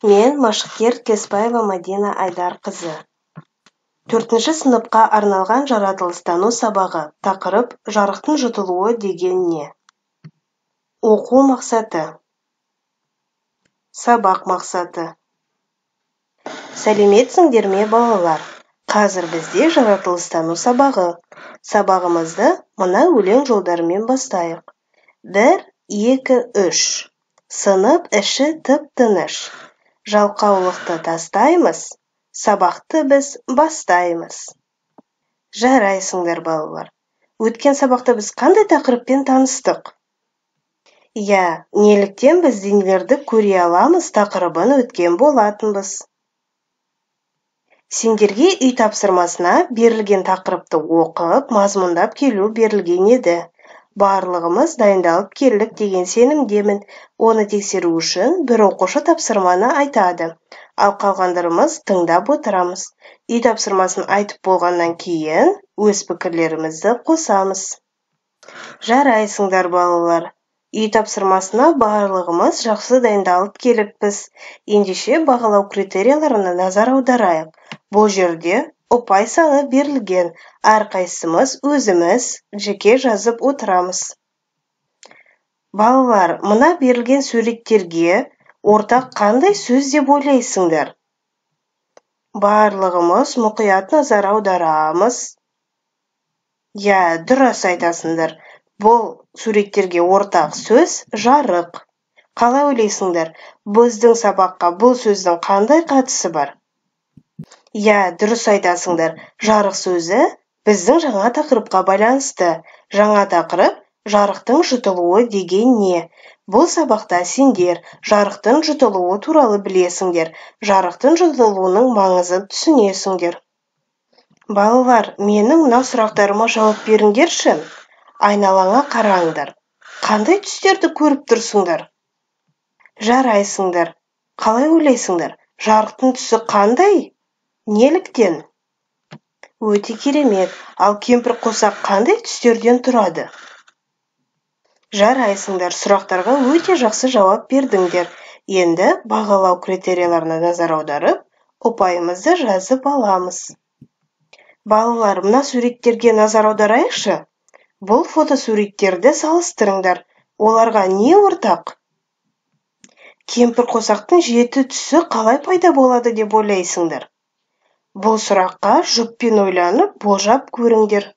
Мен Машықкер Тілесбаева Мадина Айдарқызы. 4-ші сыныпқа арналған жаратылыстану сабағы. Тақырып: жарықтың жұтылуы деген не? Оқу мақсаты. Сабақ мақсаты. Сәлеметсіңдер ме, балалар? Қазір бізде жаратылыстану сабағы. Сабағымызды мына өлең жолдарымен бастайық. 1, 2, 3. Сынып іші тып-тыныш. Жалқаулықты тастаймыз, сабақты біз бастаймыз. Жарайсыңдар, балалар. Өткен сабақта біз қандай тақырыппен таныстық? Иә, неліктен біз денелерді көре аламыз тақырыбын өткен болатынбыз. Сендерге үй тапсырмасына берілген тақырыпты оқып, мазмұндап келу берілген еді. Барлығымыз дайындалып келдік деген сенімдемін. Оны тексеру үшін бір оқушы тапсырманы айтады, ал қалғандарымыз тыңдап отырамыз. Үй тапсырмасын айтып болғаннан кейін өз пікірлерімізді қосамыз. Жарайсыңдар, балалар. Үй тапсырмасына барлығымыз жақсы дайындалып келіппіз. Ендеше бағалау критерияларына назар аударайық. Бұл жерде ұпай саны берілген. Әрқайсымыз өзіміз жеке жазып отырамыз. Балалар, мына берілген суреттерге ортақ қандай сөз деп ойлайсыңдар? Барлығымыз мұқият назар аударамыз. Иә, дұрыс айтасыңдар. Бұл суреттерге ортақ сөз жарық. Қалай ойлайсыңдар, біздің сабаққа бұл сөздің қандай қатысы бар? Иә, дұрыс айтасыңдар. Жарық сөзі біздің жаңа тақырыпқа байланысты. Жаңа тақырып жарықтың жұтылуы деген не? Бұл сабақта сендер жарықтың жұтылуы туралы білесіңдер. Жарықтың жұтылуының маңызын түсінесіңдер. Балалар, менің мына сұрақтарыма жауап беріңдерші. Айналаңа қараңдар. Қандай түстерді көріп тұрсыңдар? Жарайсыңдар. Қалай ойлайсыңдар? Жарықтың түсі қандай? Неліктен? Өте керемет. Ал кемпір қосақ қандай түстерден тұрады? Жарайсыңдар. Сұрақтарға өте жақсы жауап бердіңдер. Енді бағалау критерияларына назар аударып, ұпайымызды жазып аламыз. Балалар, мына суреттерге назар аударайықшы. Бұл фотосуреттерді салыстырыңдар. Оларға не ортақ? Кемпір қосақтың 7 түсі қалай пайда болады деп ойлайсыңдар? Бұл сұраққа жұппен ойланып, болжап көріңдер.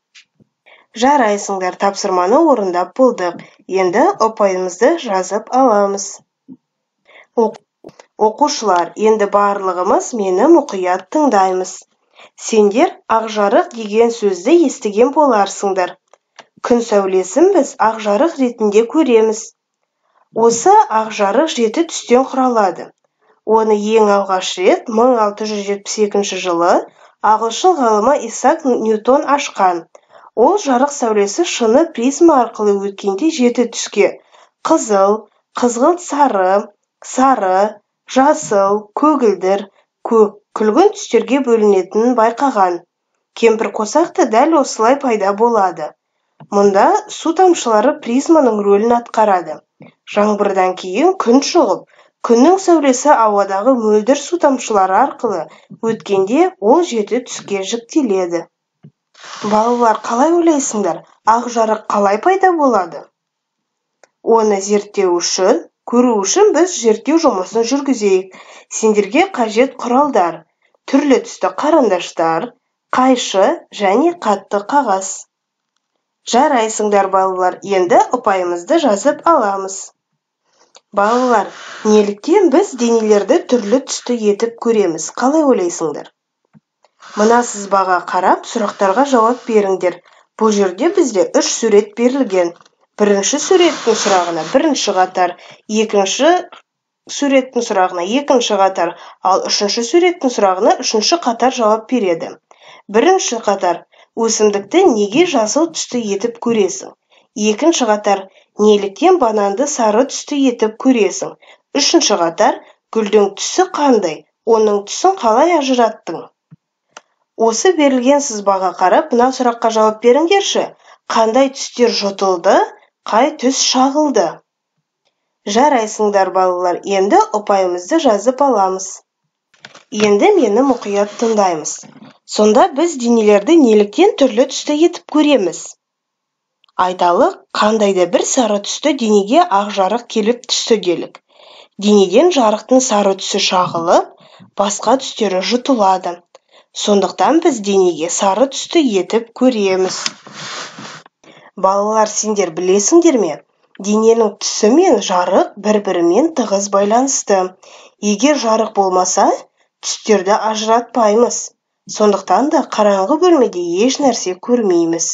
Жарайсыңдар, тапсырманы орындап болдық. Енді ұпайымызды жазып аламыз. Оқушылар, енді барлығымыз мені мұқият тыңдаймыз. Сендер ақжарық деген сөзді естіген боларсыңдар. Күн сәулесін біз ақжарық ретінде көреміз. Осы ақжарық 7 түстен құралады. Оны ең алғаш рет 1672 жылы ағылшын ғалымы Исаак Ньютон ашқан. Ол жарық сәулесі шыны призма арқылы өткенде 7 түске қызыл, қызғылт сары, сары, жасыл, көгілдір, көк, күлгін түстерге бөлінетінін байқаған. Кемпір қосақ та дәл осылай пайда болады. Мұнда су тамшылары призманың рөлін атқарады. Жаңбырдан кейін күн шығып, күннің сәулесі ауадағы мөлдір су тамшылары арқылы өткенде ол 7 түске жіктеледі. Балалар, қалай ойлайсыңдар, ақ жарық қалай пайда болады? Оны зерттеу үшін, көру үшін біз зерттеу жұмысын жүргізейік. Сендерге қажет құралдар: түрлі түсті қарындаштар, қайшы және қатты қағаз. Жарайсыңдар, балалар, енді ұпайымызды жазып аламыз. Балалар, неліктен біз денелерді түрлі түсті етіп көреміз? Қалай ойлайсыңдар? Мына сызбаға қарап, сұрақтарға жауап беріңдер. Бұл жерде бізде 3 сурет берілген. Бірінші суреттің сұрағына бірінші қатар, екінші суреттің сұрағына екінші қатар, ал үшінші суреттің сұрағына үшінші қатар жауап береді. Бірінші қатар: өсімдікті неге жасыл түсті етіп көресің? Екінші қатар: неліктен бананды сары түсті етіп көресің? Үшінші қатар: гүлдің түсі қандай? Оның түсін қалай ажыраттың? Осы берілген сызбаға қарап, мына сұраққа жауап беріңдерші. Қандай түстер жұтылды, қай түс шағылды? Жарайсыңдар, балалар, енді ұпайымызды жазып аламыз. Енді мені мұқият тыңдаймыз. Сонда біз денелерді неліктен түрлі түсті етіп көреміз? Айталық, қандай да бір сары түсті денеге ақ жарық келіп түсті делік. Денеден жарықтың сары түсі шағылып, басқа түстері жұтылады. Сондықтан біз денеге сары түсті етіп көреміз. Балалар, сендер білесіңдер ме? Дененің түсі мен жарық бір-бірімен тығыз байланысты. Егер жарық болмаса, түстерді ажыратпаймыз. Сондықтан да қараңғы бөлмеде еш нәрсе көрмейміз.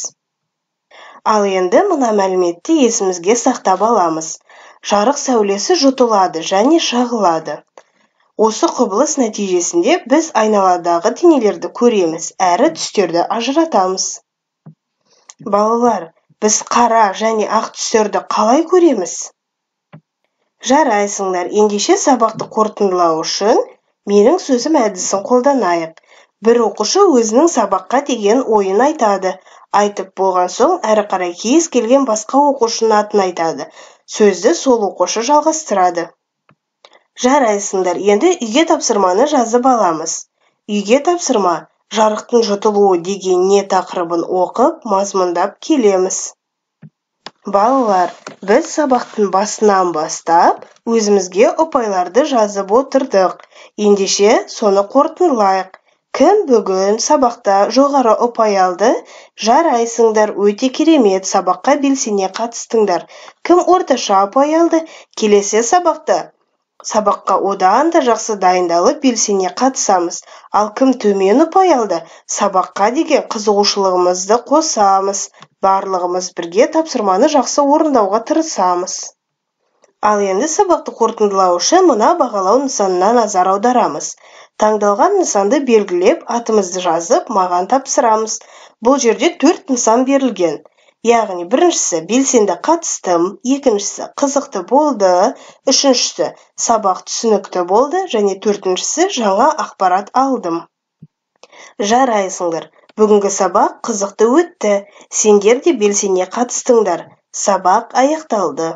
Ал енді мына мәліметті есімізге сақтап аламыз. Жарық сәулесі жұтылады және шағылады. Осы құбылыс нәтижесінде біз айналадағы денелерді көреміз, әрі түстерді ажыратамыз. Балалар, біз қара және ақ түстерді қалай көреміз? Жарайсыңдар, ендеше сабақты қорытындылау үшін менің сөзім әдісін қолданайық. Бір оқушы өзінің сабаққа деген ойын айтады. Айтып болған соң әрі қарай кез келген басқа оқушының атын айтады. Сөзді сол оқушы жалғастырады. Жарайсыңдар, енді үйге тапсырманы жазып аламыз. Үйге тапсырма жарықтың жұтылуы деген не тақырыбын оқып, мазмұндап келеміз. Балалар, біз сабақтың басынан бастап өзімізге ұпайларды жазып отырдық. Ендеше соны қорытындылайық. Кім бүгін сабақта жоғары ұпай алды? Жарайсыңдар, өте керемет, сабаққа белсене қатыстыңдар. Кім орташа ұпай алды? Келесі сабақта сабаққа одан да жақсы дайындалып белсене қатысамыз. Ал кім төмен ұпай алды? Сабаққа деген қызығушылығымызды қосамыз. Барлығымыз бірге тапсырманы жақсы орындауға тырысамыз. Ал енді сабақты қорытындылау үшін мына бағалау нысанына назар аударамыз. Таңдалған нысанды белгілеп, атымызды жазып, маған тапсырамыз. Бұл жерде 4 нысан берілген. Яғни біріншісі белсенді қатыстым, екіншісі қызықты болды, үшіншісі сабақ түсінікті болды және төртіншісі жаңа ақпарат алдым. Жарайсыңдар, бүгінгі сабақ қызықты өтті. Сендер де белсене қатыстыңдар. Сабақ аяқталды.